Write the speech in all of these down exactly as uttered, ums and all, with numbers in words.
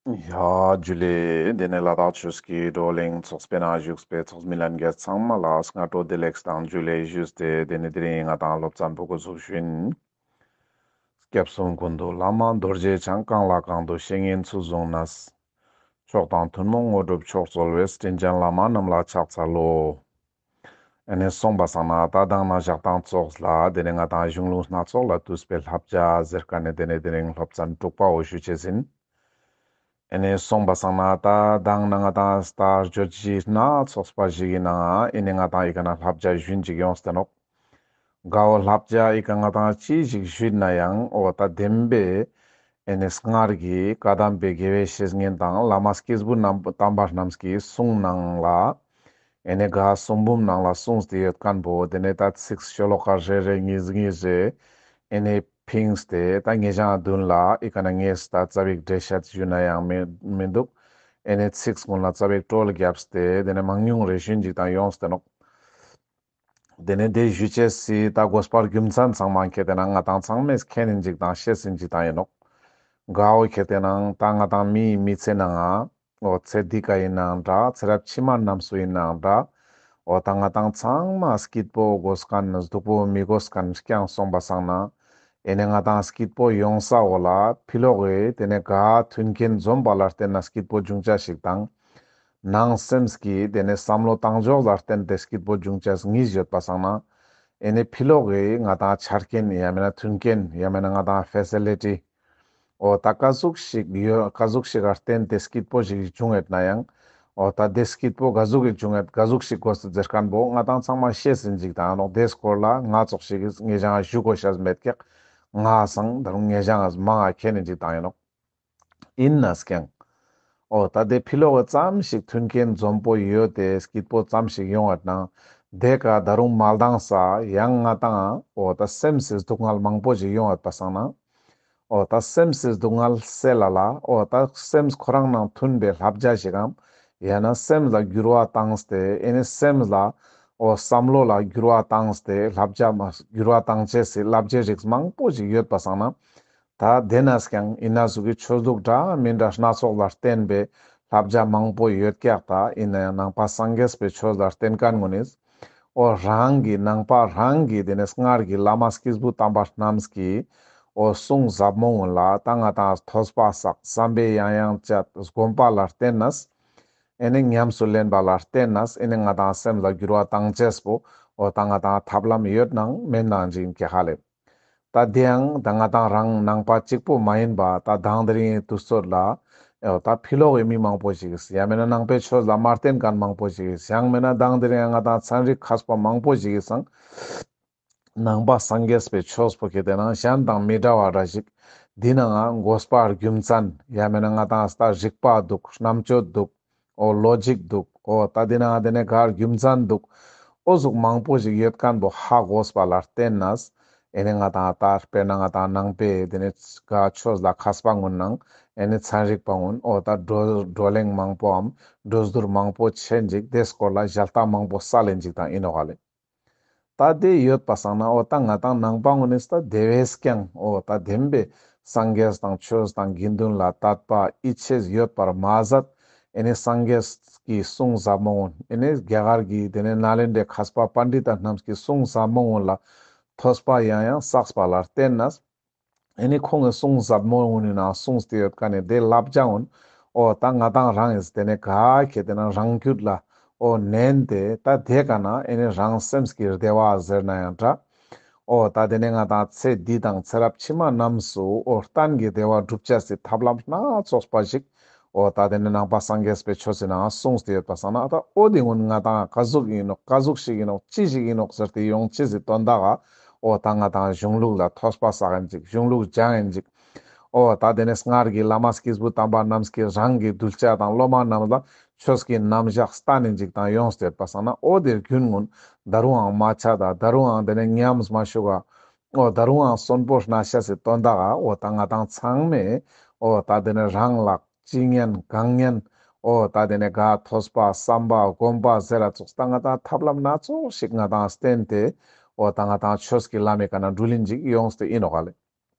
ཡ་ཇུ་ལེ། དེ་ནས་ལ་དྭགས་ཆོས་ཀྱི་བགྲོ་གླེང་ཚོགས་པའི་ནང་བཞུགས་པའི་ཚོགས་མི་ལྷན་རྒྱས་ཚང་མ་ལ་སྔ་དྲོ་བདེ་ལེགས་དང་ཇུ་ལེ་ཞུས་ཏེ། དེ་ནས་དེ་རིང་ང་དང་སློབ་ཚན་པོ་འགོ་ཚུགས་ཤིན། སྐྱབས་གསུམ་ཀུན་འདུས་བླ་མ་རྡོ་རྗེ་འཆང་། གང་ལ་གང་འདུལ་བཤེས་གཉེན་ཚུལ་བཟུང་ནས། མཆོག་དང་ཐུན་མོང་དངོས་གྲུབ་མཆོག་སྩོལ་བའི། དྲིན་ཅན་བླ་མ་རྣམས་ལ་ཕྱག་འཚལ་ལོ། ཨེ་ནས་སོང་པ་སང་ན་ད་དང་ན་ཞག་དང་ཙོགས་ལ་དེ་ནས་ང་དང་གཞུང་ལུགས་སྣ་ཚོགས་ལས་བཏུས་པའི་བསླབ་བྱ་ཟེར་ཁན་ནི་དེ་ནས་དེ་རིང་སློབ་ཚན་དྲུག་པའོ་ཞུ་ཅེས་ཨིན། ཨེ་ནས་སོང་པ་སང་ན་ད་དང་ན་ང་དང་ལྟ་བརྗོད་གཞི་སྣ་ཚོགས་པ་ཞིག་གི་ནང་ཨེ་ནས་ང་དང་ཨི་ཀ་ན་བསླབ་བྱ་ཞུན་ཅིག་ཡོངས་ཏེ་ནོག། གའོ་བསླབ་བྱ་ཨི་ཀ་ང་དང་ཅི་ཞིག་ཞུས་ན་ཡང་འོ་ད་བདེན་པའི་ཨེ་ནས་སྔར་གྱི་བཀའ་གདམས་པའི་དགེ་བའི་བཤེས་གཉེན་དང་བླ་མ་སྐྱེས་བུ་རྣམ་དམ་པ་རྣམས་ཀྱི་གསུང་ནང་ལ་ཨེ་ནས་ག་གསུང་འབུམ་ནང་ལ་གསུངས་ཏེ་ཡོད་ཁན་པོ་དེ་ནས་ད་ཚིགས་ཤོ་ལོ་ཀ་རེ་རེ་གཉིས་གཉིས་རེ་ཨེ་ནས་ཕིངས་ཏེ་ད་ཉེ་ཞང་བདུན་ལ་ཨི་ཀ་ན་ངས་ད་རྩ་བིག་འགྲེལ་བཤད་ཞུ་ན་ཡང་མི་མི་འདུག། ཨེ་ནས་ཚིགས་ཀུན་ལ་རྩ་བིག་བཀྲོལ་རྒྱབ་སྟེ་དེ་ནས་མང་ཉུང་རེ་ཞུན་ཅིག་དང་ཡོངས་ཏེ་ནོག། དེ་ནས་དེ་ཞུ་ཅེས་སི་ད་དགོས་པ་རྒྱུ་མཚན་ཚང་མ་ཁྱེར་ཏེ་ན་ང་དང་ཚང་མས་མཁྱེན་ཨིན་ཅིག་དང་ཤེས་ཨིན་ཅིག་དང་ཨིན་ནོག། གའོ་ཁྱེར་ཏེ་ན་ད་ང་དང་མིའི་མི་ཚེ་ནང་ང་འོ་ཚེ་འདི་ཀ་ཨིན་ནའང་འདྲ། ཚེ་རབས་ཕྱི་མ་རྣམས་སུ་ཨིན་ནའང་འདྲ། འོ་ད་ང་དང་ཚང་མ་སྐྱིད་པོ་དགོས་ཁན་སྡུག་པོ་མི་དགོས་ཁན་རྐྱང་སོང་པ་སང་ན་ཨེ་ནས་ང་དང་སྐྱིད་པོ་ཡོང་ས་འོ་ལ་ཕི་ལོག་གི་དེ་ནས་ག་མཐུན་རྐྱེན་འཛོམས་པ་ལ་བརྟེན་ན་སྐྱིད་པོ་འབྱུང་ཅེས་ཤིག་དང་། ནང་སེམས་ཀྱི་དེ་ནས་བསམ་བློ་བཏང་ཕྱོགས་ལ་བརྟེན་ཏེ་སྐྱིད་པོ་འབྱུང་ཅེས་གཉིས་ཡོད་པ་སང་ན། ཨེ་ནས་ཕི་ལོག་གི་ང་དང་ཆ་རྐྱེན་ཡང་མེན་ན་མཐུན་རྐྱེན་ཡང་མེན་ན་ང་དང་ཕེ་སི་ལི་ཊི་འོ་ད་ག་ཟུག་ཞིག་ཡོད་ག་ཟུག་ཞིག་ག་བརྟེན་ཏེ་སྐྱིད་པོ་ཞིག་བྱུང་ཡོད་ན་ཡང་འོ་ད་དེ་སྐྱིད་པོ་ག་ཟུག་གི་བྱུང་ཡོད་ག་ཟུག་ཞིག་དགོས་སུ་ཟེར་ཁན་པོ་ང་དང་ཚང་མ་ཤེས་ཨིན་ཅིག་དང་ཨིན་ནོག། དེ་སྐོར་ལ་ང་ཙོགས་ཤིག་གི་ཉེ་ཞང་ཞུ་དགོས་ཤེས་མེད་ཀྱག། ང་སང་ད་རུང་ཉེ་ཞང་མང་ང་མཁྱེན་ཨིན་ཅིག་དང་ཨིན་ནོག། ཨིན་ནས་ཀྱང་འོ་ད་དེ་ཕི་ལོག་གི་ཙམ་ཞིག་མཐུན་རྐྱེན་འཛོམས་པོ་ཡོད་དེ་སྐྱིད་པོ་ཙམ་ཞིག་ཡོང་བ་ན་དེ་ཀ་ད་རུང་མ་ལྡང་ས་ཡང་ང་དང་འོ་ད་སེམས་སི་སྡུག་བསྔལ་མང་པོ་ཞིག་ཡོང་བ་པ་སང་ན་འོ་ད་སེམས་སི་སྡུག་བསྔལ་སེལ་ལ་ལ་འོ་ད་སེམས་ཁོ་རང་ནང་མཐུན་པའི་བསླབ་བྱ་ཞིག་གམ་ཡང་ན་སེམས་ལ་འགྱུར་བ་བཏང་སྟེ་ཨེ་ནི་སེམས་ལ་འོ་བསམ་བློ་ལ་འགྱུར་བ་བཏང་སྟེ་བསླབ་བྱ་མ་འགྱུར་བ་བཏང་ཅེས་སི་བསླབ་བྱ་རིགས་མང་པོ་ཞིག་ཡོད་པ་སང་ན། ད་དེ་ནས་ཀྱང་ཨིན་ན་ཟུག་གི་ཆོས་ལུགས་འདྲ་མིན་འདྲ་སྣ་ཚོགས་ལ་བརྟེན་པའི་བསླབ་བྱ་མང་པོ་ཡོད་ཀྱག། ད་ཨིན་ན་ཡང་ནང་པ་སངས་རྒྱས་པའི་ཆོས་ལ་བརྟེན་ཁན་ངོ་ནི་འོ་རང་གི་ནང་པ་རང་གི་དེ་ནས་སྔར་གྱི་བླ་མ་སྐྱེས་བུ་དམ་པ་རྣམས་ཀྱི་འོ་གསུང་ཟབ་མོ་ངོ་ལ་ད་ང་དང་ཐོས་པ་བསགས་བསམ་པའི་ཡང་ཡང་དཔྱད་སྒོམ་པ་ལ་བརྟེན་ནས་ཨེ་ནི་ཉམས་སུ་ལེན་པ་ལ་བརྟེན་ནས་ཨེ་ནི་ང་དང་སེམས་ལ་འགྱུར་བ་བཏང་ཅེས་པོ་འོ་ད་ང་དང་ཐབས་ལམ་ཡོད་ནང་མེད་ནང་ཅིག་ཨིན་ཀྱག་ཧ་ལེ། ད་དེའང་ད་ང་དང་རང་ནང་པ་གཅིག་པོ་མ་ཡིན་པ་ད་དང་དེ་རིང་དུས་ཚོད་ལ་ཨེ་ད་ཕི་ལོག་གི་མི་མང་པོ་ཞིག་གིས་ཡང་མེན་ན་ནང་པའི་ཆོས་ལ་མ་བརྟེན་ཁན་མང་པོ་ཞིག་གིས་ཡང་མེན་ན་དང་དེ་རིང་ང་དང་ཚན་རིག་མཁས་པ་མང་པོ་ཞིག་གིས་སང་ནང་པ་སངས་རྒྱས་པའི་ཆོས་པོ་ཁྱེར་ཏེ་ན་གཞན་དང་མི་འདྲ་བ་འདྲ་ཞིག་འདི་ནང་ང་དགོས་པ་རྒྱུ་མཚན་ཡང་མེན་ན་ང་དང་ད་རིགས་པ་འདུག་རྣམ་དཔྱོད་འདུག་འོ་ལོ་ཇིག་འདུག་འོ་ད་འདི་ནང་ང་དེ་ནས་ག་རྒྱུ་མཚན་འདུག་འོ་ཟུག་མང་པོ་ཞིག་ཡོད་ཁན་པོ་ཧ་གོ་བ་ལ་བརྟེན་ནས་ཨེ་ནི་ང་དང་ད་དཔེར་ན་ང་དང་ནང་པའི་དེ་ནས་ག་ཆོས་ལ་མཁས་པ་ངོ་ནང་ཨེ་ནི་ཚན་རིག་པ་ངོ་འོ་ད་བགྲོ་བགྲོ་གླེང་མང་པོའམ་གྲོས་བསྡུར་མང་པོ་ཆེན་ཅིག་དེ་སྐོར་ལ་ཞལ་ལྟ་མང་པོ་སལ་ལེན་ཅིག་དང་ཨིན་ནོག་ལེ། ད་དེ་ཡོད་པ་སང་ན་འོ་ད་ང་དང་ནང་པ་ངོ་ནི་ད་དེ་བས་ཀྱང་འོ་ད་བདེན་པའི་སངས་རྒྱས་དང་ཆོས་དང་དགེ་འདུན་ལ་དད་པ་ཡིད་ཆེས་ཡོད་པར་མ་ཟད་ཨེ་ནི་སངས་རྒྱས་ཀྱི་གསུང་ཟབ་མོ་ངོ་ཨེ་ནི་རྒྱ་གར་གྱི་དེ་ནས་ནཱ་ལེནྡྲའི་མཁས་པ་པཎྜི་ཏ་རྣམས་ཀྱི་གསུང་ཟབ་མོ་ངོ་ལ་ཐོས་པ་ཡང་ཡང་བསགས་པ་ལ་བརྟེན་ནས་ཨེ་ནི་ཁོང་གི་གསུང་ཟབ་མོ་ངོ་ནི་ནང་གསུངས་ཏེ་ཡོད་ཁན་ནི་དེ་བསླབ་བྱ་ངོ་འོ་ད་ང་དང་རང་ཡིས་དེ་ནས་ག་ཁྱེར་ཏེ་ན་རང་རྒྱུད་ལ་འོ་ནན་ཏེ་ད་དེ་ཀ་ན་ཨེ་ནི་རང་སེམས་ཀྱི་བདེ་བ་ཟེར་ན་ཡང་འདྲ། འོ་ད་དེ་ནས་ང་དང་ཚེ་འདི་དང་ཚེ་རབས་ཕྱི་མ་རྣམས་སུ་འོ་གཏན་གྱི་བདེ་བ་སྒྲུབ་ཅེས་སི་ཐབས་ལམ་སྣ་ཚོགས་པ་ཞིག་འོ་ད་དེ་ནས་ནང་པ་སངས་རྒྱས་པའི་ཆོས་སི་ནང་གསུངས་ཏེ་ཡོད་པ་སང་ན་ད་འོ་དེ་ངོ་ང་དང་ག་ཟུག་ཨིན་ནོག་ག་ཟུག་ཞིག་ཨིན་ནོག་ཅི་ཞིག་ཨིན་ནོག་ཟེར་ཏེ་ཡོང་ཅེས་སི་དོན་དག་ག་འོ་ད་ང་དང་གཞུང་ལུགས་ལ་ཐོས་པ་བསགས་ཨིན་ཅིག་གཞུང་ལུགས་སྦྱང་ཨིན་ཅིག་འོ་ད་དེ་ནས་སྔར་གྱི་བླ་མ་སྐྱེས་བུ་དམ་པ་རྣམས་ཀྱིས་རང་གི་གདུལ་བྱ་དང་སློབ་མ་རྣམས་ལ་ཆོས་ཀྱི་རྣམ་གཞག་སྟན་ཨིན་ཅིག་དང་ཡོངས་ཏེ་ཡོད་པ་སང་ན་འོ་དེ་རྒྱུན་ངོ་ད་རུང་ཡང་མ་ཆད་ད་ད་རུང་ཡང་དེ་ནས་ཉམས་མ་ཞུགས་ག་འོ་ད་རུང་ཡང་གསོན་པོ་གནས་ཤེས་སི་དོན་དག་ག་འོ་ད་ང་དང་ཚང་མས་འོ་ད་དེ་ནས་རང་ལ་ཅི་ཉན་གང་ཉན་འོ་ད་དེ་ནས་ག་ཐོས་པ་བསམ་པ་སྒོམ་པ་ཟེར་ར་ཙོགས་ད་ང་དང་ཐབས་ལམ་སྣ་ཚོགས་ཤིག་ང་དང་བསྟེན་ཏེ་འོ་ད་ང་དང་ཆོས་ཀྱི་ལམ་མི་ཀ་ན་འགྲུལ་ཨིན་ཅིག་ཡོངས་ཏེ་ཨིན་ནོག་ལེ།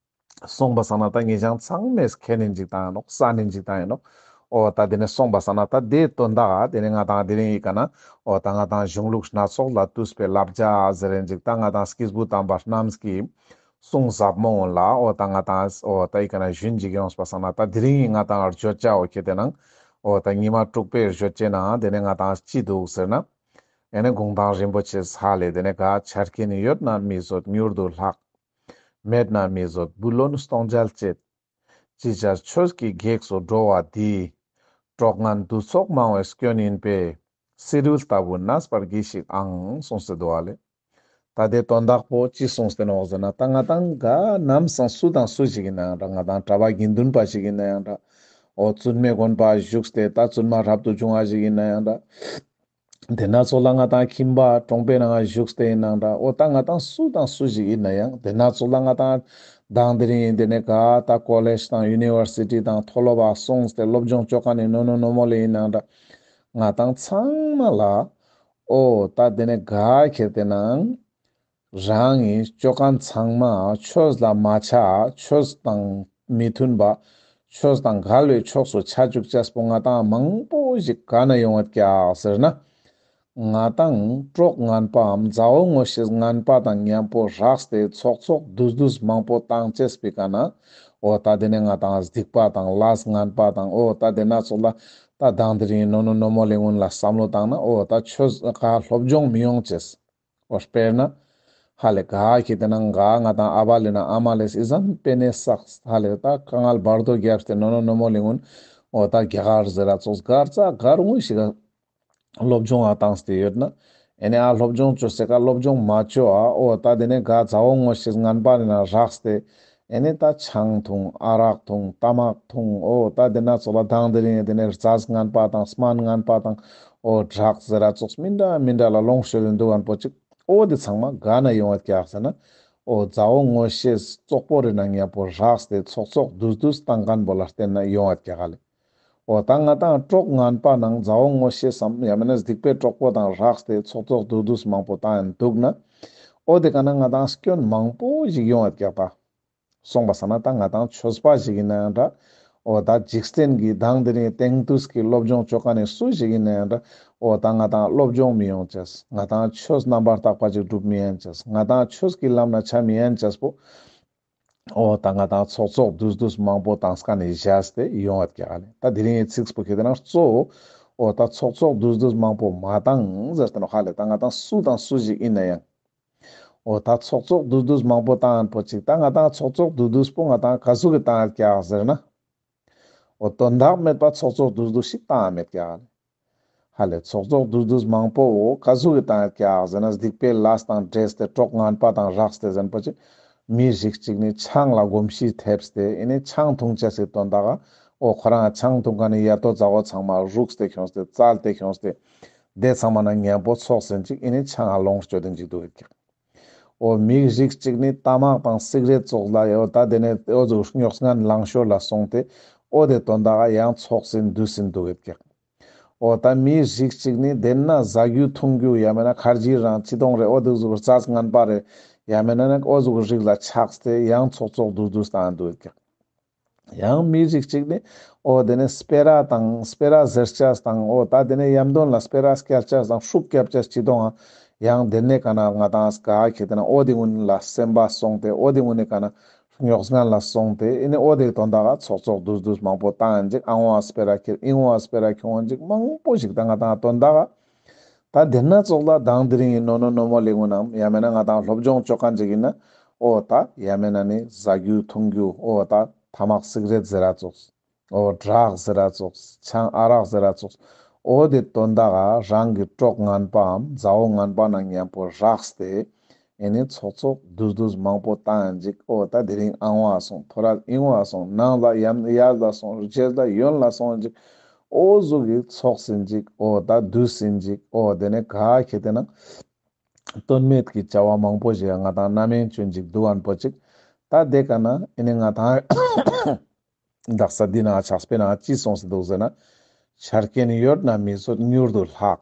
སོང་པ་སང་ན་ད་ངེད་ཅག་ཚང་མས་མཁྱེན་ནི་ཅིག་ཏང་ཡིན་ནོག། གསན་ནི་ཅིག་ཏང་ཡིན་ནོག། འོ་ད་དེ་ནས་སོང་པ་སང་ན་ད་དེ་དོན་དག་ག་དེ་ནས་ང་ཏང་དེ་རིང་ཡི་ཀ་ན་འོ་ད་ང་ཏང་གཞུང་ལུགས་སྣ་ཚོགས་ལ་བཏུས་པའི་བསླབ་བྱ་ཟེར་རིན་ཅིག་ད་ང་ཏང་སྐྱེས་བུ་དམ་པ་རྣམས་ཀྱི་གསུང་ཟབ་མོ་འོན་ལ་འོ་ད་ང་ཏང་འོ་ད་ཡི་ཀ་ན་ཞུན་ཅིག་ཡོངས་པ་སང་ན་ད་དེ་རིང་ཡི་ང་ཏང་བརྗོད་བྱ་འོ་ཁེ་དེ་ནང་འོ་ད་ཉི་མ་དྲུག་པའི་བརྗོད་བྱའི་ནང་དེ་ནས་ང་ཏང་ཅི་འདུག་ཟེར་ན། ཨེ་ནས་གུང་ཐང་རིན་པོ་ཆེ་ས་ལས་དེ་ནས་ག་ཆ་རྐྱེན་ཡོད་ན་མི་བཟོད་མྱུར་དུ་ལྷག། མེད་ན་མི་བཟོད་བུ་ལོན་སྟོང་རྒྱལ་བྱེད། ཅི་བྱ་ཆོས་ཀྱི་གེགས་སུ་འགྲོ་བ་འདི། གྲོགས་ངན་བདུད་ཚོགས་མང་བའི་སྐྱོན་ཡིན་པས། བསེ་རུ་ལྟ་བུ་གནས་པར་གྱིས་ཤིག་ཨང་གསུངས་ཏེ་འདུག་པ་ལེ། ད་དེ་དོན་དག་པོ་ཅི་གསུངས་ཏེ་ནོག་ཟེར་ན་ད་ང་ཏང་ག་ནམ་སང་སུ་དང་སུ་ཞིག་ཡིན་ན་ཡང་འདྲ། ང་ཏང་གྲྭ་པ་དགེ་འདུན་པ་ཞིག་ཡིན་ན་ཡང་འདྲ། འོ་བཙུན་མའི་དགོན་པ་བཞུགས་ཏེ་ད་བཙུན་མ་རབ་ཏུ་བྱུང་བ་ཞིག་ཡིན་ན་ཡང་འདྲ། དེ་ན་ཚོགས་ལ་ང་ཏང་ཁྱིམ་པ་གྲོང་པའི་ནང་བཞུགས་ཏེ་ཡིན་ནའང་འདྲ། འོ་ད་ང་ཏང་སུ་དང་སུ་ཞིག་ཡིན་ན་ཡང་དེ་ན་ཚོགས་ལ་ང་ཏང་དང་དེ་རིང་ཡིན་དེ་ནས་ག་ད་ཀོ་ལེཇ་དང་ཡུ་ནི་ཝར་སི་ཊི་དང་མཐོ་སློབ་པ་སོང་སྟེ་སློབ་སྦྱོང་ཅོ་མཁན་ནི་ནོ་ནོ་ནོ་མོ་ལེ་ཡིན་ནའང་འདྲ། ང་ཏང་ཚང་མ་ལ་འོ་ད་དེ་ནས་ག་ཁེ་དེ་ནང་རང་གི་ཅོ་མཁན་ཚང་མ་ཆོས་ལ་མ་ཆ་ཆོས་དང་མི་མཐུན་པ་ཆོས་དང་འགལ་བའི་ཕྱོགས་སུ་ཆ་བཅུག་ཅེས་པོ་ང་ཏང་མང་པོ་ཞིག་ག་ན་ཡོང་བད་ཀྱག་ཟེར་ན། ང་ཏང་གྲོགས་ངན་པའམ་མཛའ་བོ་ངོ་ཤེས་ངན་པ་དང་མཉམ་པོ་རགས་ཏེ་ཚོགས་ཚོགས་བསྡུས་བསྡུས་མང་པོ་བཏང་ཅེས་པའི་ཀ་ན། འོ་ད་དེ་ནས་ང་ཏང་སྡིག་པ་དང་ལས་ངན་པ་དང་འོ་ད་དེ་ན་ཚོགས་ལ་ད་དང་དེ་རིང་ནོ་ནོ་ནོ་མོ་ལེ་གུན་ལ་བསམ་བློ་བཏང་ན་འོ་ད་ཆོས་ག་སློབ་སྦྱོང་མི་ཡོང་ཅེས། འོ་དཔེར་ན། ཧ་ལེ་ག་ཁེ་དེ་ནང་ག་ང་ཏང་ཨ་བ་ལེ་ན་ཨ་མ་ལེས་ཨི་ཙམ་པེ་ནེ་བསགས་ཧ་ལེ་ད་དཀའ་ངལ་བར་དོ་རྒྱབ་སྟེ་ནོ་ནོ་ནོ་མོ་ལེ་གུན་འོ་ད་རྒྱ་གར་ཟེར་ར་ཙོགས་གར་ཙ་གར་གུན་ཞིག་ག་སློབ་སྦྱོང་ཨ་བཏང་སྟེ་ཡོད་ན། ཨེ་ནས་ཨ་སློབ་སྦྱོང་ཅོ་སེ་ཀ་སློབ་སྦྱོང་མ་ཅོ་ཨ་འོ་ད་དེ་ནས་ག་མཛའ་བོ་ངོ་ཤེས་ངན་པ་ནི་ན་རགས་ཏེ། ཨེ་ནས་ད་ཆང་འཐུང་ཨ་རག་འཐུང་ཏ་མག་འཐུང་འོ་ད་དེ་ན་ཚོགས་ལ་དང་དེ་རིང་དེ་ནས་རྫས་ངན་པ་དང་སྨན་ངན་པ་དང་འོ་ཌྲག་ཟེར་ར་ཙོགས་མི་འདྲ་མི་འདྲ་ལ་ལོངས་སྤྱོད་དེ་འདུག་མཁན་པོ་ཅིག་འོ་དེ་ཚང་མ་ག་ན་ཡོང་བད་ཀྱག་ཟེར་ན། འོ་མཛའ་བོ་ངོ་ཤེས་ཙོག་པོ་རེ་ན་མཉམ་པོ་རགས་ཏེ་ཚོགས་ཚོགས་བསྡུས་བསྡུས་བཏང་མཁན་པོ་ལ་བརྟེན་ན་ཡོང་བད་ཀྱག་ལེ། འོ་ད་ང་ཏང་གྲོགས་ངན་པ་ནང་མཛའ་བོ་ངོ་ཤེས་སམ་ཡང་མེད་ན་སྡིག་པའི་གྲོགས་པོ་དང་རགས་ཏེ་ཚོགས་ཚོགས་བསྡུས་བསྡུས་མང་པོ་བཏང་ཡིན་འདུག་ན། འོ་དེ་ཀ་ན་ང་ཏང་སྐྱོན་མང་པོ་ཞིག་ཡོང་བད་ཀྱག་ད། སོང་པ་སང་ན་ད་ང་ཏང་ཆོས་པ་ཞིག་ཡིན་ན་ཡང་འདྲ། འོ་ད་འཇིག་རྟེན་གྱི་དང་དེ་རིང་དེང་དུས་ཀྱི་སློབ་སྦྱོང་ཅོ་མཁན་ནི་སུ་ཞིག་ཡིན་ན་ཡང་འདྲ། འོ་ད་ང་ཏང་སློབ་སྦྱོང་མི་ཡོང་ཅེས། ང་ཏང་ཆོས་རྣམ་པར་དག་པ་ཅིག་སྒྲུབ་མི་ཡན་ཅེས། ང་ཏང་ཆོས་ཀྱི་ལམ་ན་ཆ་མི་ཡན་ཅེས་པོ། འོ་ད་ང་ཏང་ཚོགས་ཚོགས་བསྡུས་བསྡུས་མང་པོ་བཏང་མཁན་ནི་བཞག་སྟེ་ཡོང་བད་ཀྱག་ལེ། ད་དེ་རིང་གི་ཚིགས་པོ་ཁེ་དེ་ནང་གཙོ་བོ། འོ་ད་ཚོགས་ཚོགས་བསྡུས་བསྡུས་མང་པོ་མ་བཏང་ཟེར་ཏེ་ནོག་ཧ་ལེ། ད་ང་ཏང་སུ་དང་སུ་ཞིག་ཡིན་ན་ཡང་། འོ་ད་ཚོགས་ཚོགས་བསྡུས་བསྡུས་མང་པོ་བཏང་ཡིན་པོ་ཅིག་ད་ང་ཏང་ཚོགས་ཚོགས་བསྡུས་བསྡུས་པོ་ང་ཏང་ག་ཟུག་གི་བཏང་ཡོད་ཀྱག་ཟེར་ན། འོ་དོན་དག་མེད་པ་ཚོགས་ཚོགས་བསྡུས་བསྡུས་ཤིག་བཏང་ཡོད་ཀྱག་ལེ། ཧ་ལེ་ཚོགས་ཚོགས་བསྡུས་བསྡུས་མང་པོ་འོ་ག་ཟུག་གི་བཏང་ཡོད་ཀྱག་ཟེར་ན་སྡིག་པའི་ལས་དང་འདྲེས་ཏེ་གྲོགས་ངན་པ་དང་རགས་ཏེ་ཟེར་པོ་ཅིག་མི་རིགས་ཅིག་ནི་ཆང་ལ་གོམས་གཤིས་ཐེབས་ཏེ་ཨེ་ནི་ཆང་འཐུང་ཅེས་སི་དོན་དག་ག་འོ་ཁོ་རང་ཆང་འཐུང་མཁན་ནི་ཡ་ཏོ་མཛའ་བོ་ཚང་མ་རུགས་ཏེ་ཁྱོངས་ཏེ་བཙལ་ཏེ་ཁྱོངས་ཏེ། དེ་ཚང་མ་ན་མཉམ་པོ་ཚོགས་ཟིན་ཅིག་ཨེ་ནི་ཆང་ང་ལོངས་སྤྱོད་དེ་ཅིག་འདུག་ཡོད་ཀྱག་འོ་མི་རིགས་ཅིག་ནི་ཏ་མག་དང་སིག་རེཊ་ཙོགས་ལ་འོ་ད་དེ་ནས་འོ་ཟུག་རྙོག་ངན་ལང་ཤོར་ལ་སོང་སྟེ་འོ་དེ་དོན་དག་ག་ཡང་ཚོགས་ཟིན་འདུས་ཟིན་འདུག་ཡོད་ཀྱག་འོ་ད་མི་རིགས་ཅིག་ནི་དེ་ན་ཟ་རྒྱུ་འཐུང་རྒྱུ་ཡང་མེད་ན་ཁར་ཇི་རང་ཅི་དོང་རེ་འོ་དེ་ཟུག་རྩྭ་ངན་པ་རེ་ཡང་མེད་ན་ནི་འོ་ཟུག་རིགས་ལ་ཆགས་ཏེ་ཡང་ཚོགས་ཚོགས་འདུས་འདུས་བཏང་འདུག་ཡོད་ཀྱག་ཡང་མི་རིགས་ཅིག་ནི་འོ་དེ་ནས་སྤེ་ར་དང་སྤེ་ར་ཟེར་ཅེས་དང་འོ་ད་དེ་ནས་ཡམ་དོན་ལ་སྤེ་ར་སྐྱལ་ཅེས་དང་ཤུགས་རྒྱབ་ཅེས་ཅི་དོང་ཡང་དེ་ནས་ཀ་ན་ང་ཏང་ག་ཁེ་དེ་ན་འོ་དེ་གུན་ལ་སེམས་པ་སོང་སྟེ་འོ་དེ་གུན་ནི་ཀ་ན་རྙོག་ངན་ལ་སོང་སྟེ་ཨེ་ནི་འོ་དེ་དོན་དག་ག་ཚོགས་ཚོགས་འདུས་འདུས་མང་པོ་བཏང་ཡིན་ཅིག་ཨ་འོ་ཨ་སྤེ་ར་ཁྱེར་ཨི་འོ་ཨ་སྤེ་ར་ཁྱོང་ཡིན་ཅིག་མང་པོ་ཞིག་ད་ང་ཏང་དོན་དག་ག་ད་དེ་ན་ཙོགས་ལ་དང་དེ་རིང་ནོ་ནོ་ནོ་མོ་ལེ་གུན་ནམ་ཡང་མེད་ན་ང་ཏང་སློབ་སྦྱོང་ཅོ་མཁན་ཅིག་ཡིན་ན་འོ་ད་ཡང་མེད་ན་ནི་ཟ་རྒྱུ་འཐུང་རྒྱུ་འོ་ད་ཏ་མག་སིག་རེཊ་ཟེར་ར་ཙོགས། འོ་ཌྲག་ཟེར་ར་ཙོགས། ཆང་ཨ་རག་ཟེར་ར་ཙོགས། འོ་དེ་དོན་དག་ག་རང་གི་གྲོགས་ངན་པའམ་མཛའ་བོ་ངན་པ་ནང་མཉམ་པོ་རགས་ཏེ། ཨེ་ནི་ཚོགས་ཚོགས་འདུས་འདུས་མང་པོ་བཏང་ཡིན་ཅིག་འོ་ད་དེ་རིང་ཨ་འོ་ཨ་སོང་ཐོ་རས་ཨི་འོ་ཨ་སོང་ནང་ལ་ཡང་ཡར་ལ་སོང་རྗེས་ལ་ཡོན་ལ་སོང་ཡིན་ཅིག་འོ་ཟུག་གི་ཚོགས་ཟིན་ཅིག་འོ་ད་འདུས་ཟིན་ཅིག་འོ་དེ་ནས་ག་ཁེ་དེ་ན་དོན་མེད་ཀྱི་བྱ་བ་མང་པོ་ཞིག་ང་ཏང་རྣམ་གཡེང་བྱོན་ཅིག་འདུག་ཨན་པོ་ཅིག་ད་དེ་ཀ་ན་ཨེ་ནི་ང་ཏང་དག་ས་འདི་ན་ཕྱག་དཔེ་ན་ཅི་གསུངས་སེ་འདུག་ཟེར་ན། ཆ་རྐྱེན་ཡོད་ན་མི་བཟོད་མྱུར་དུ་ལྷག་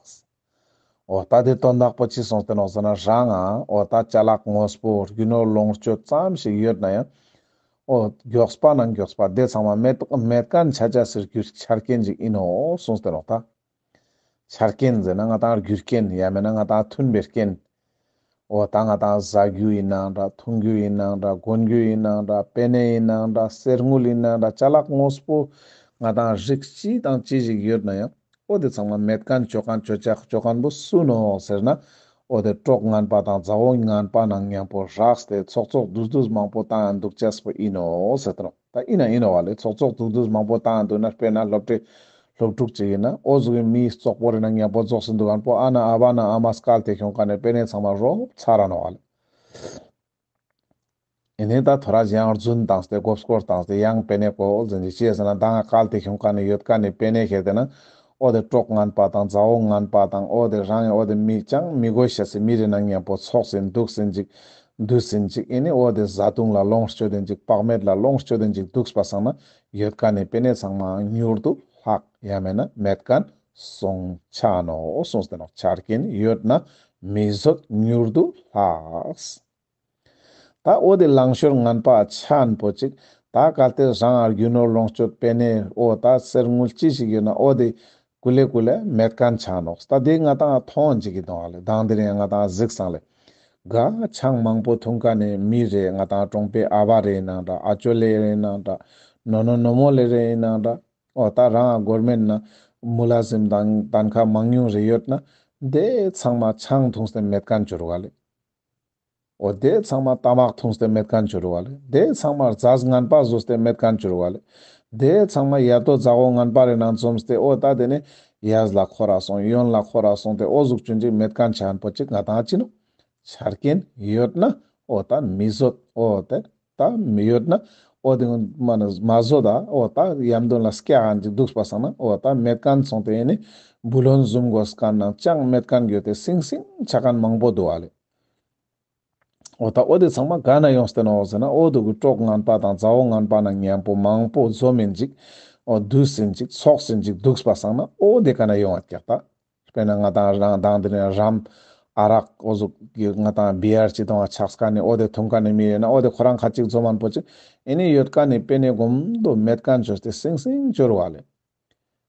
འོ་ད་དེ་དོན་དག་པོ་ཅི་གསུངས་ཏེ་ནོག་ཟེར་ན་རང་ང་འོ་ད་ཅ་ལག་དངོས་པོ་རྒྱུ་ནོར་ལོངས་སྤྱོད་ཙམ་ཞིག་ཡོད་ན་ཡང་། འོ་མགྱོགས་པ་ནང་མགྱོགས་པ་དེ་ཚང་མ་མེད་མེད་མཁན་ཆ་ཆ་ཟེར་རྒྱུ་ཆ་རྐྱེན་ཅིག་ཡིན་ནོག་གསུངས་ཏེ་ནོག་ད། ཆ་རྐྱེན་ཟེར་ན་ང་ཏང་རྒྱུ་རྐྱེན་ཡང་མེད་ན་ང་ཏང་མཐུན་པའི་རྐྱེན། འོ་ད་ང་ཏང་ཟ་རྒྱུ་ཡིན་ནའང་འདྲ། འཐུང་རྒྱུ་ཡིན་ནའང་འདྲ། གོན་རྒྱུ་ཡིན་ནའང་འདྲ། པེ་ནེ་ཡིན་ནའང་འདྲ། གསེར་དངུལ་ཡིན་ནའང་འདྲ། ཅ་ལག་དངོས་པོ་ང་ཏང་རིགས་ཅི་དང་ཅི་ཞིག་ཡོད་ན་ཡང་འོ་དེ་ཚང་མ་མེད་མཁན་ཅོ་མཁན་ཅོ་ཅ་ཅོ་མཁན་པོ་སུ་ནོག་ཟེར་ན། འོ་དེ་གྲོགས་ངན་པ་དང་མཛའ་བོ་ངན་པ་ནང་མཉམ་པོ་རགས་ཏེ་ཚོགས་ཚོགས་འདུས་འདུས་མང་པོ་བཏང་ཡང་འདུག་ཅེས་པོ་ཡིན་ནོག་ཟེར་ཏེ་ནོག་ད་ཡིན་ན་ཡིན་ནོག་པ་ལེ། ཚོགས་ཚོགས་འདུས་འདུས་མང་པོ་བཏང་ཡང་འདུག་ན་དཔེར་ན་སློབ་གྲྭའི་སློབ་ཕྲུག་ཅིག་ཡིན་ན་འོ་ཟུག་གི་མིའི་བཙོག་པོ་རེ་ནང་མཉམ་པོ་རྫོགས་སེ་འདུག་མཁན་པོ་ཨ་ན་ཨ་བ་ན་ཨ་མ་སྐལ་ཏེ་ཁྱོང་མཁན་ནི་པེ་ནེ་ཚང་མ་རོབ་ཚར་ར་ནོག་པ་ལེ། ཨེ་ནེ་ད་ཐོ་རས་ཡང་རྫུན་བཏང་སྟེ་མགོ་སྐོར་བཏང་སྟེ་ཡང་པེ་ནེ་ཀོ་ཟེར་ཅིག་ཅི་ཟེར་ན་ད་ང་སྐལ་ཏེ་ཁྱོང་མཁན་ནི་ཡོད་མཁན་ནི་པེ་ནེ་ཁྱེར་ཏེ་ན་འོ་དེ་གྲོགས་ངན་པ་དང་མཛའ་བོ་ངན་པ་དང་འོ་དེ་རང་ཡང་འོ་དེ་མི་ཅང་མི་དགོས་ཤེས་སི་མི་རེ་ནང་མཉམ་པོ་ཚོགས་ཟིན་འདུག་ཟིན་ཅིག་འདུས་ཟིན་ཅིག་ཨེ་ནེ་འོ་དེ་བཟའ་བཏུང་ལ་ལོངས་སྤྱོད་དེན་ཅིག་དཔག་མེད་ལ་ལོངས་སྤྱོད་དེན་ཅིག་འདུག་པ་སང་ན་ཡོད་མཁན་ནི་པེ་ནེ་ཚང་མ་མྱུར་དུ་ལྷག་ཡང་མེད་ན་མེད་མཁན་སོང་ཆ་ནོག་གསུངས་ཏེ་ནོག་ཆ་རྐྱེན་ཡོད་ན་མི་བཟོད་མྱུར་དུ་ལྷག་ད་འོ་དེ་ལང་ཤོར་ངན་པ་ཆ་ཨན་པོ་ཅིག་ད་གལ་ཏེ་རང་ཨ་རྒྱུ་ནོར་ལོངས་སྤྱོད་པེ་ནེ་འོ་ད་གསེར་དངུལ་ཅི་ཞིག་ཡོད་ན་འོ་དེ་ཀུ་ལེ་ཀུ་ལེ་མེད་མཁན་ཆ་ནོག་ད་དེ་ང་ཏང་མཐོང་ཅིག་གི་དོང་ཨ་ལེ། དང་དེ་རིང་ང་ཏང་གཟིགས་སང་ལེ། ག་ཆང་མང་པོ་འཐུང་མཁན་ནི་མི་རེ་ང་ཏང་གྲོང་པའི་ཨ་བ་རེ་ཡིན་ནའང་འདྲ། ཨ་ཅོ་ལེ་རེ་ཡིན་ནའང་འདྲ། ནོ་ནོ་ནོ་མོ་ལེ་རེ་ཡིན་ནའང་འདྲ། འོ་ད་རང་གོར་མེན་ན་མུ་ལ་ཟིམ་དང་དན་ཁ་མང་ཉུང་རེ་ཡོད་ན་དེ་ཚང་མ་ཆང་འཐུངས་ཏེ་མེད་མཁན་ཆ་རུག་ག་ལེ། འོ་དེ་ཚང་མ་ཏ་མག་འཐུངས་ཏེ་མེད་མཁན་ཆ་རུག་ག་ལེ། དེ་ཚང་མ་རྫས་ངན་པ་ཟོས་ཏེ་མེད་མཁན་ཆ་རུག་ག་ལེ། དེ་ཚང་མ་ཡ་དོ་མཛའ་བོ་ངན་པ་རེ་ནང་འཛོམས་ཏེ་འོ་ད་དེ་ནེ་ཡས་ལ་འཁོར་ར་སོང་། གཡོན་ལ་འཁོར་ར་སོང་སྟེ་འོ་ཟུག་ཅུན་ཅིག་མེད་མཁན་ཆ་ཨན་པོ་ཅིག་ང་ཏང་ཅི་ནོག་ཆ་རྐྱེན་ཡོད་ན་འོ་ད་མི་བཟོད། འོ་དེ་ད་མི་ཡོད་ན་འོ་དེ་མ་ན་མ་བཟོད་ད་འོ་ད་ཡམ་དོན་ལ་སྐྱག་ཨན་ཅིག་འདུག་པ་སང་ན་འོ་ད་མེད་མཁན་སོང་སྟེ་ཨེ་ནེ་བུ་ལོན་ཟུམ་དགོས་མཁན་ནང་ཅང་མེད་མཁན་གྱུར་ཏེ་སིང་སིང་ཆ་མཁན་མང་པོ་འདུག་ག་ལེ། འོ་ད་འོ་དེ་ཚང་མ་ག་ནེ་ཡོངས་ཏེ་ནོག་ཟེར་ན་འོ་དེ་གི་གྲོགས་ངན་པ་དང་མཛའ་བོ་ངན་པ་ནང་མཉམ་པོ་མང་པོ་འཛོམས་ཡིན་ཅིག་འོ་འདུས་ཡིན་ཅིག་ཚོགས་ཡིན་ཅིག་འདུག་པ་སང་ན་འོ་དེ་ག་ནེ་ཡོང་བ་ཀྱག་ད། དཔེར་ན་ང་ཏང་རང་དང་དེ་ནེ་རམ་ཨ་རག་འོ་ཟུག་གི་ང་ཏང་བི་ཡར་ཅི་དང་ཆགས་མཁན་ནི་འོ་དེ་འཐུང་མཁན་ནི་མི་ཡོད་ན་འོ་དེ་ཁོ་རང་ཁ་ཅིག་འཛོམས་ཨན་པོ་ཅིག་ཨེ་ནེ་ཡོད་མཁན་ནི་པེ་ནེ་གོམ་དུ་མེད་མཁན་ཆོས་ཏེ་སིང་སིང་ཆ་རུག་ག་ལེ།